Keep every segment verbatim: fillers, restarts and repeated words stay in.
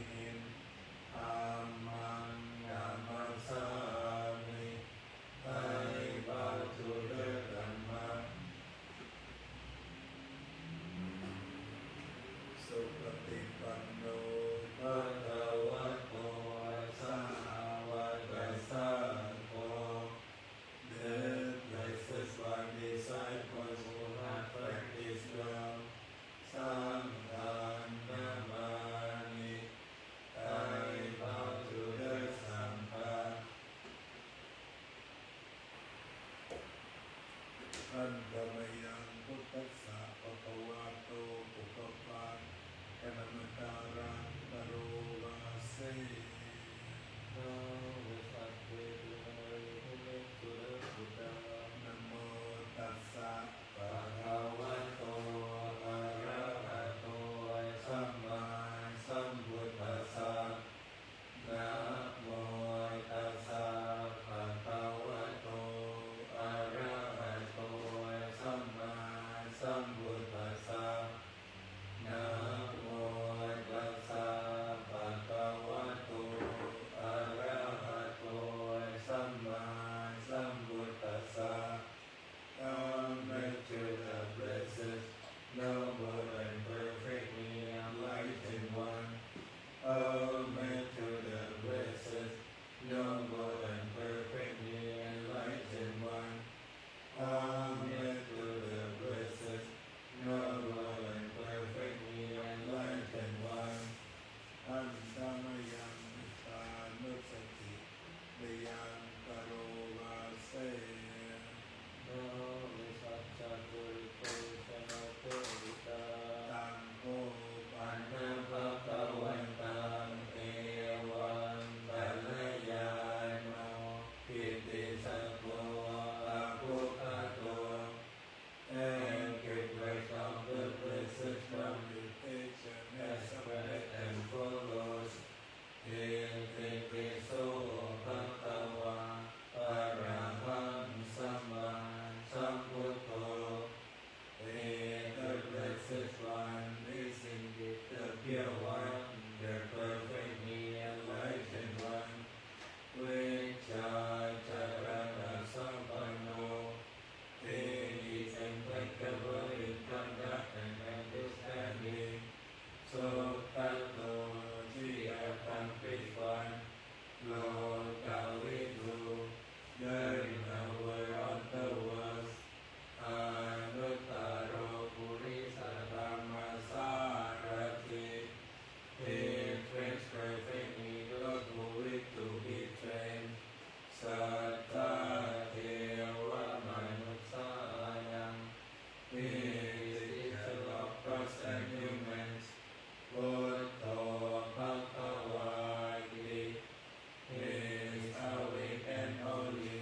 เห็น ธัมมัง นะมัสสามิ ไต้เบาจูเต๊อะ ธัมมะ สุปฏิปันโน ภะคะวะโต สาวะกะสังโฆ The blessed one, disciples who have practiced well, สังฆัง นะมามิ ไต้เบาจูเต๊อะ สังฆะ Handa mayaṃ buddhassa bhagavato pubbabhāganamakāraṃ karoma se. นะโม สัพเพ ปิณเร มุนิสุระ สุตา Namo tassa bhagavato arahato sammāsambuddhassa. Namo tassa bhagavato arahato sammāsambuddhassa. Namo tassa bhagavato arahato sammāsambuddhassa. Amen to the blessed, noble and perfectly enlightened one. Amen to the blessed, noble and perfectly enlightened one. Amen to the blessed, noble and perfectly enlightened one. Handa mayaṃ mettānussati niyaṃ karoma se. นะโม สัจจปุริโส ชนะเทวิตา Taṃ kho pana bhagavantaṃ evaṃ kalyāṇo kittisaddo abbhuggato. And the words of the blessed one, the teacher, as read and follows. Itipi so bhagavā arahaṃ sammāsambuddho. He, the blessed one, is indeed the pure one, the perfectly enlightened one. Vijjācaraṇasampanno, he is impeccable in conduct and understanding. Sugato, the accomplished one. Lokavidū, the knower of the world. Anuttaro purisadammasārathi, he trains perfectly those who wish to be trained. Satthā devamanussānaṃ, he is teacher of gods and humans. Buddho bhagavāti, he is awake and holy.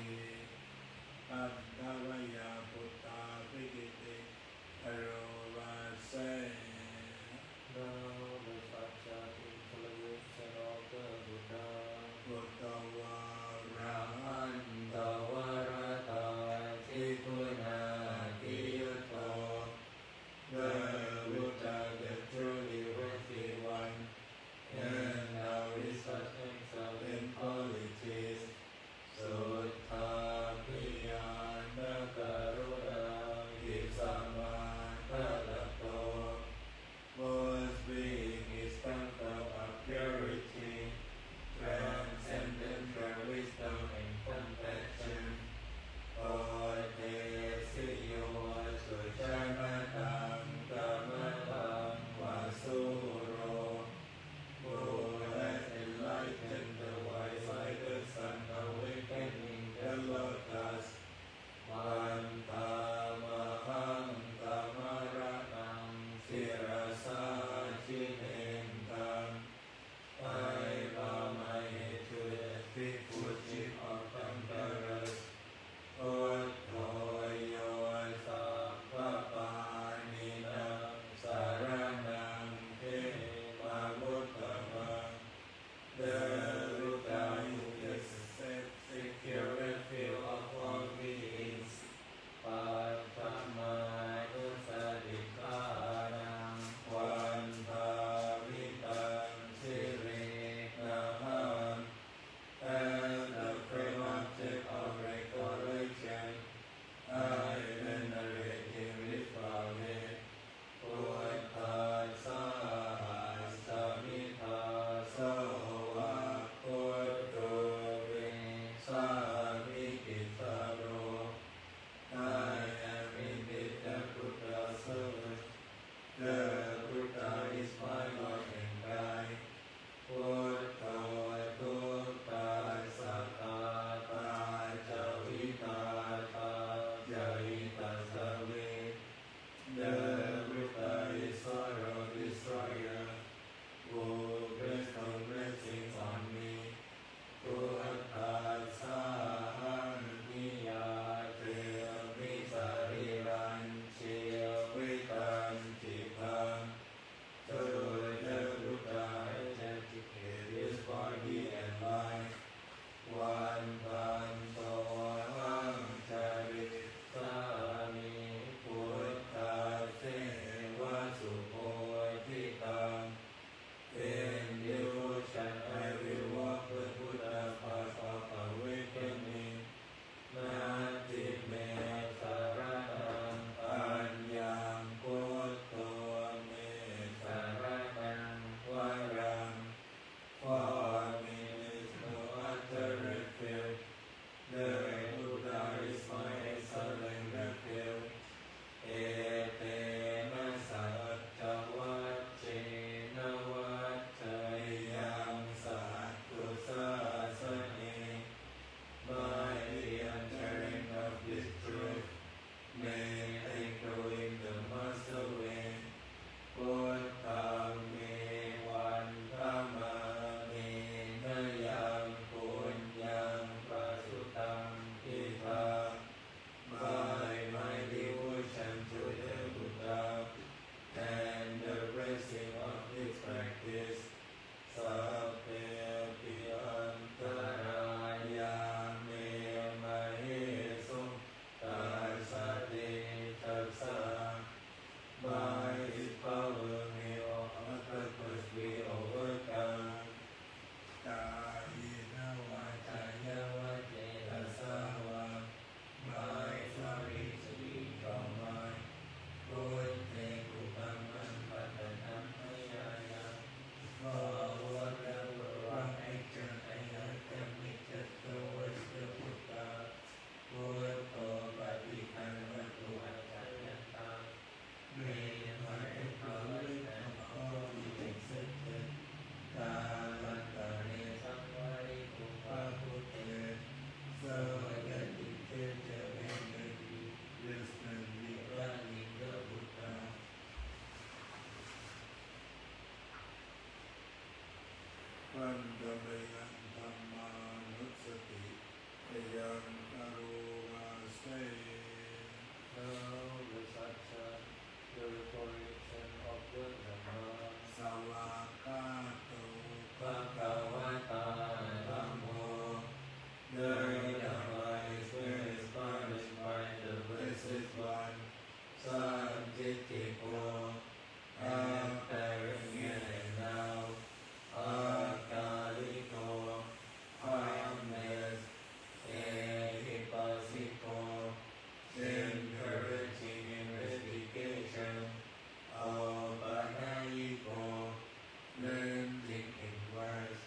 Vandamayaṃ dhammānussatinayaṃ karoma se. Now recite the recollection of the Dhamma. Svākkhāto bhagavatā dhammo. The Dhamma is well established by the Blessed One. Sandiṭṭhiko, apparent in and out. Akāliko, harmless. Ehipassiko, encouraging investigation. Opanayiko, blending inwards.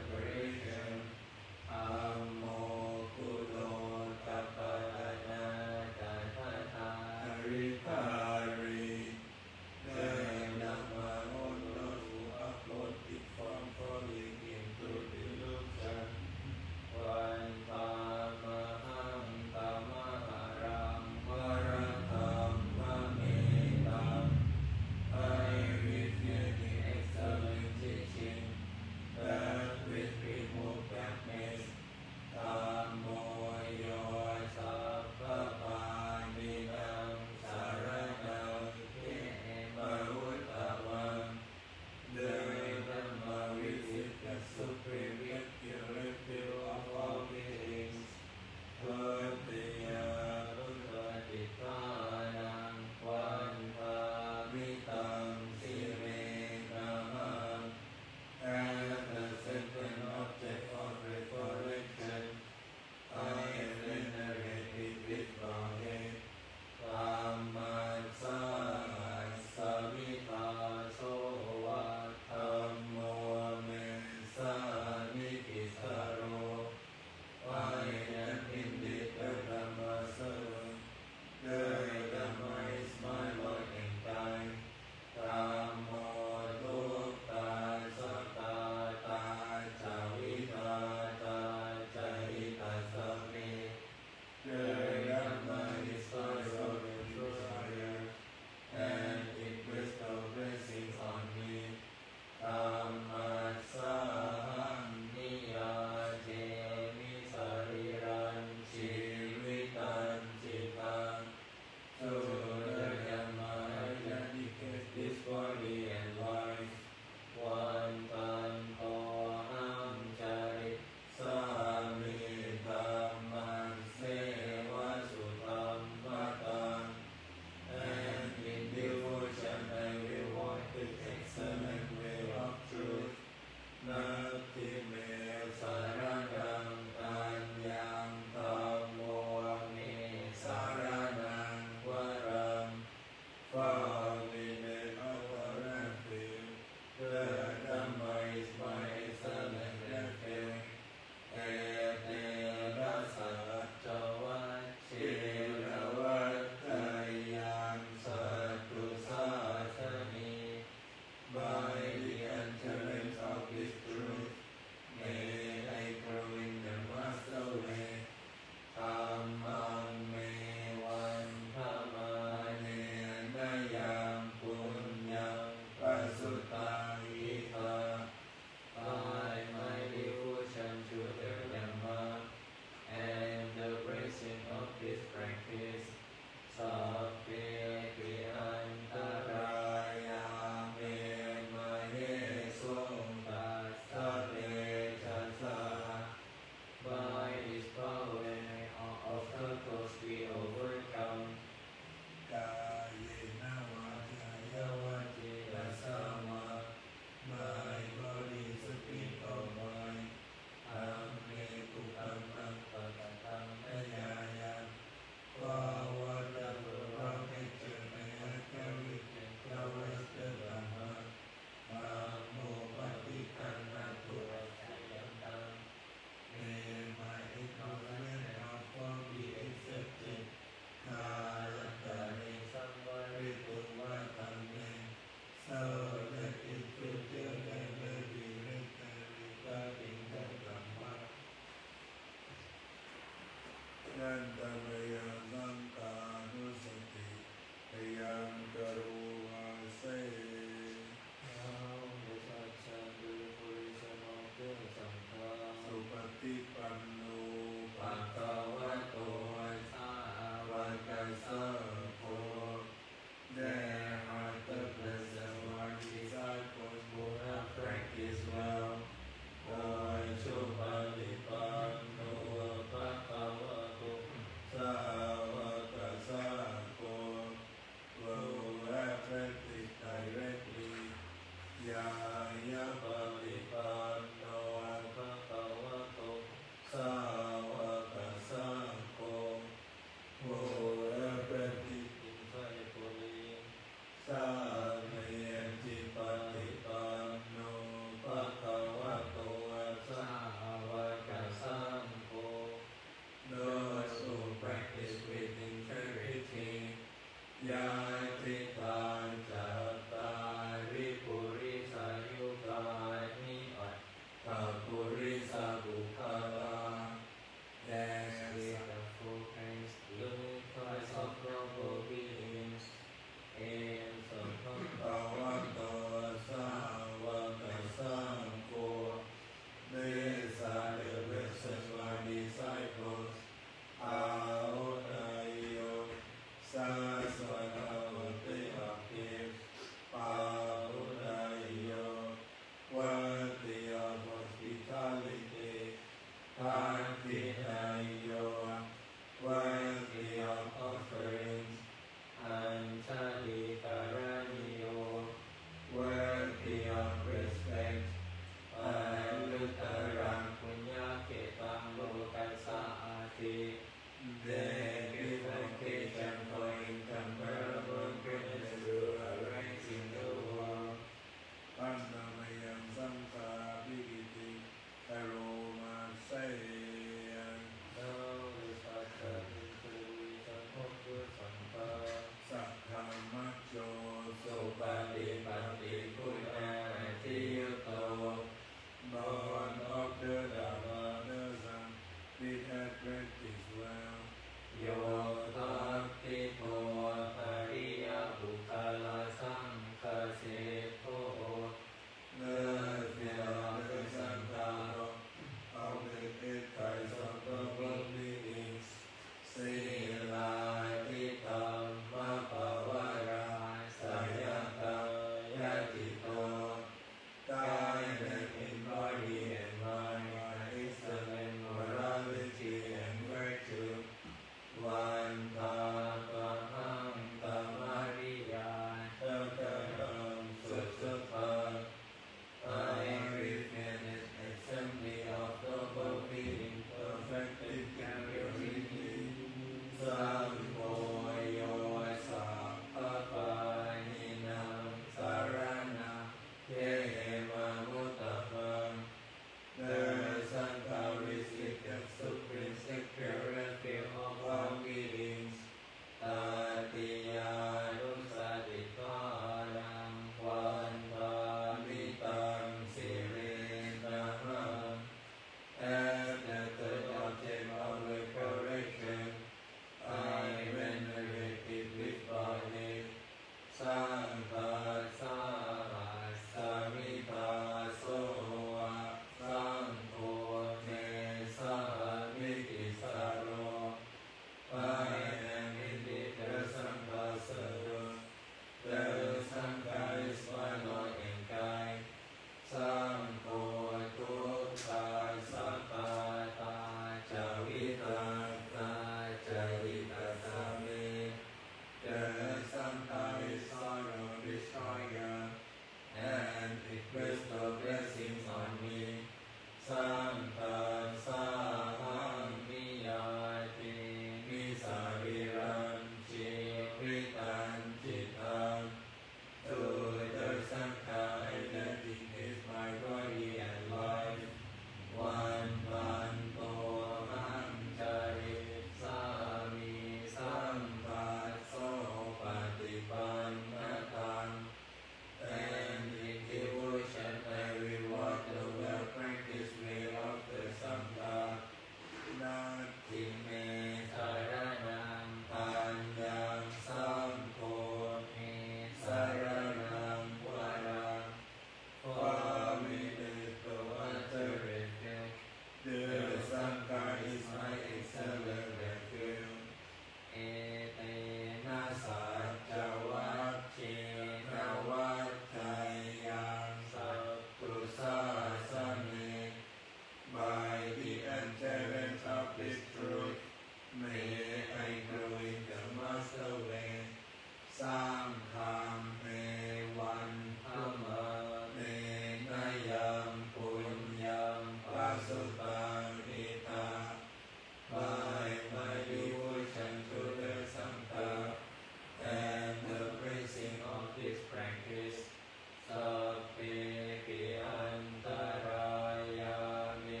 Sabbepi antarāyā me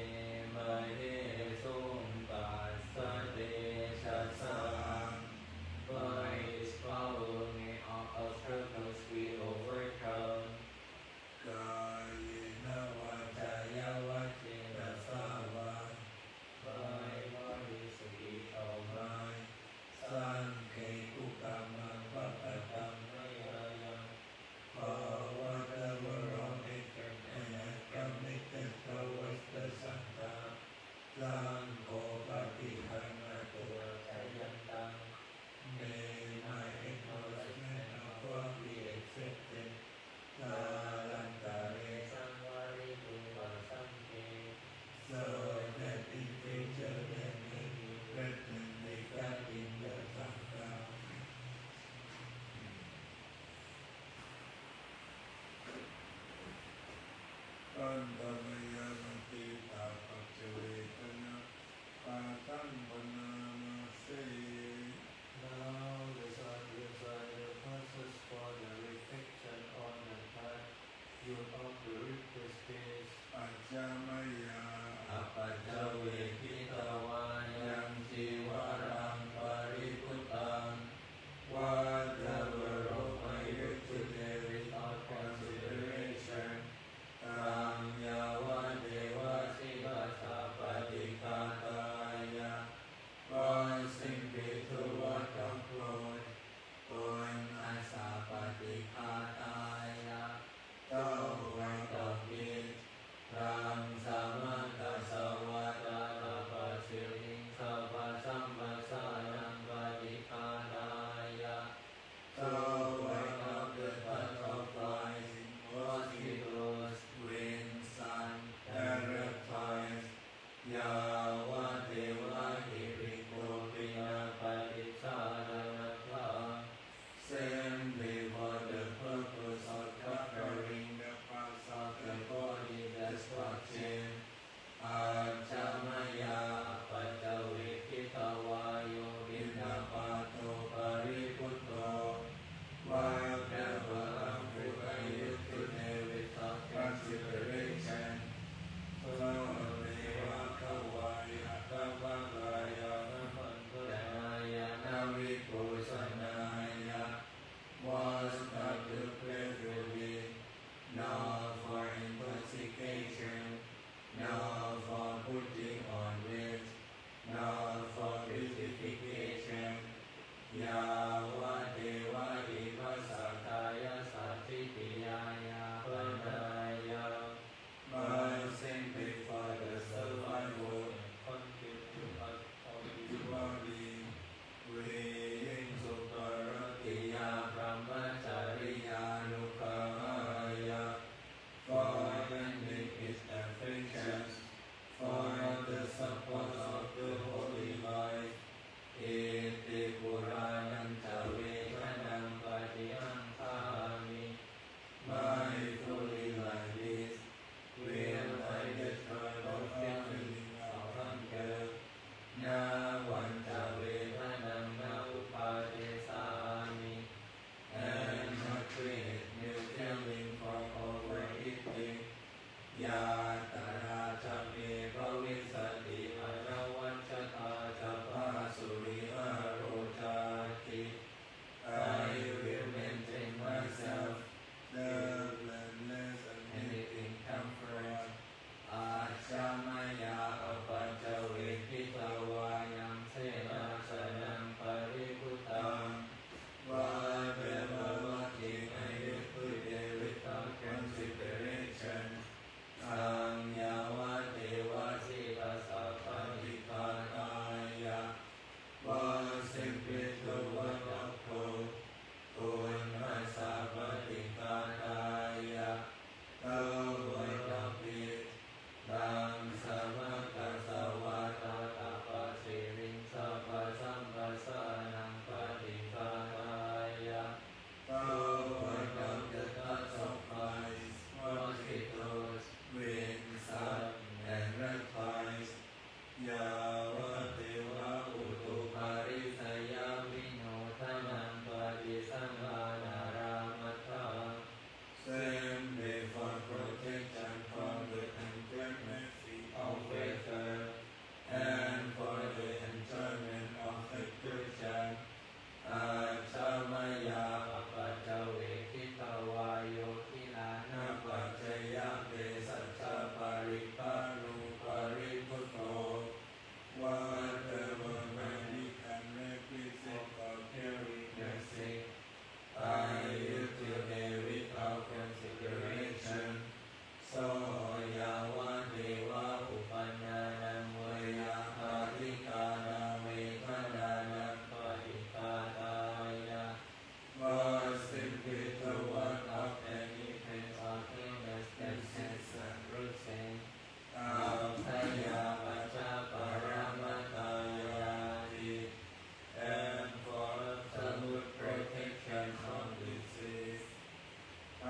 māhesuṃ tassa tejasā. By His power may all obstacles be overcome. Kāyena vācāya va cetasā vā. By what is speech or mind. Saṅghe kukammaṃ pakataṃ mayā yaṃ. ขอว่า the world of hatred and uncommit the towards the Sangha. Saṅgho paṭiggaṇhatu accayantaṃ. May my acknowledgement of what we accepted kālantare saṃvarituṃ va Saṅghe. So that in future there may be brethren regarding the Sangha. Handa mayā matitā paccavekkhaṇapāṭhaṃ bhaṇāma se. Now let's recite the verses for the reflection on the third yud of the Riddhistha. Ajja mayā apaccavekkhitvā yaṃ cīvaraṃ paribhuttaṃ, vā the world of mayuc jute without consideration, taṃ yāvadeva sītassa paṭighātāya, va simphi tuvaṭaṃ bhoti. ควรอาสาปฏิฆาตายะ เต้าไว้ต่อกิจ Dhāraṃsamakassāva tārapaci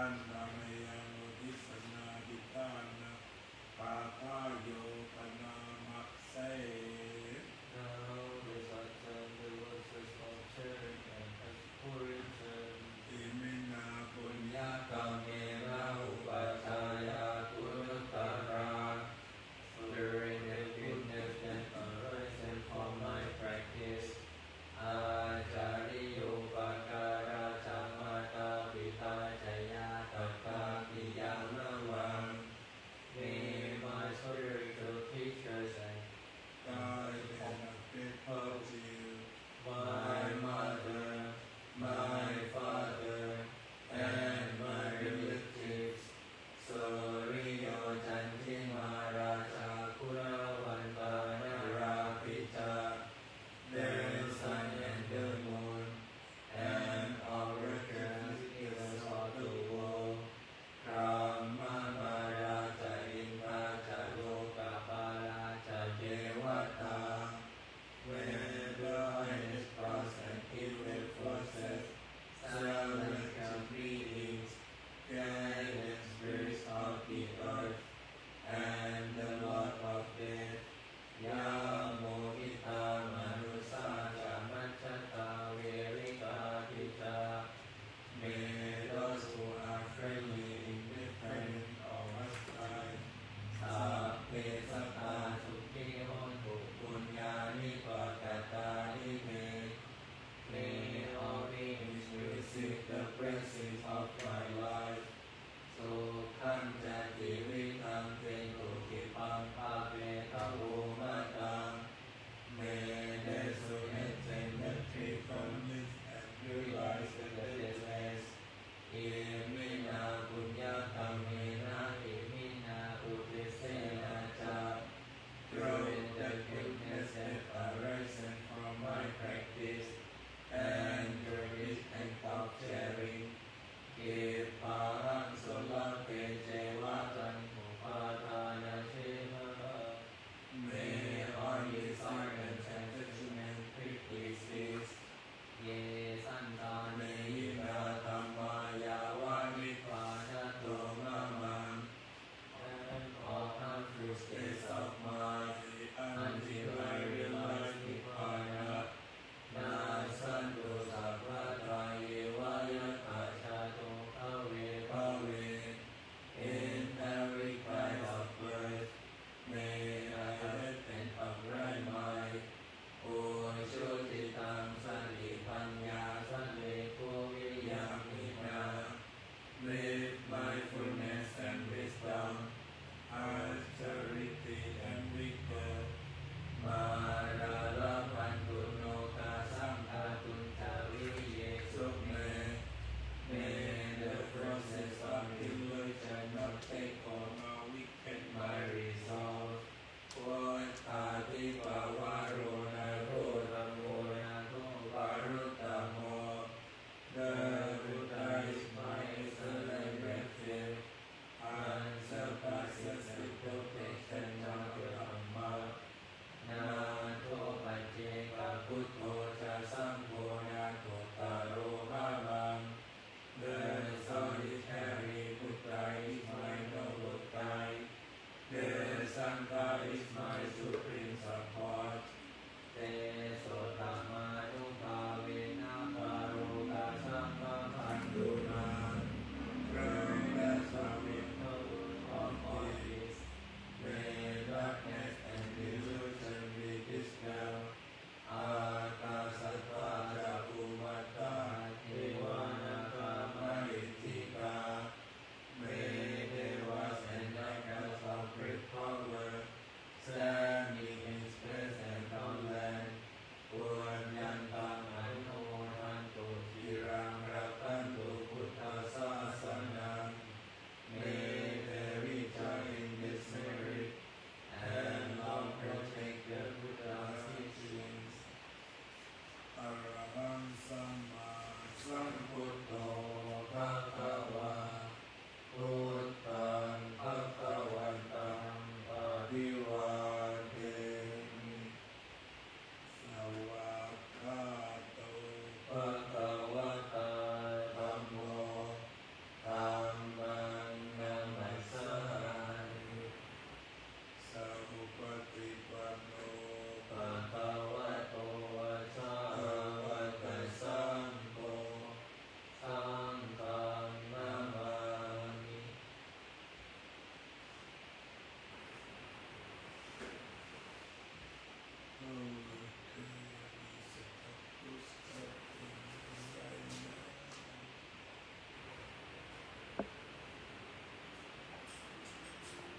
Nānayaṃ uddissanādhiṭṭhānaṃ pāpāyopanāmase. Now recite ten devotees of chanting and as puri chant. Iminā puññakkam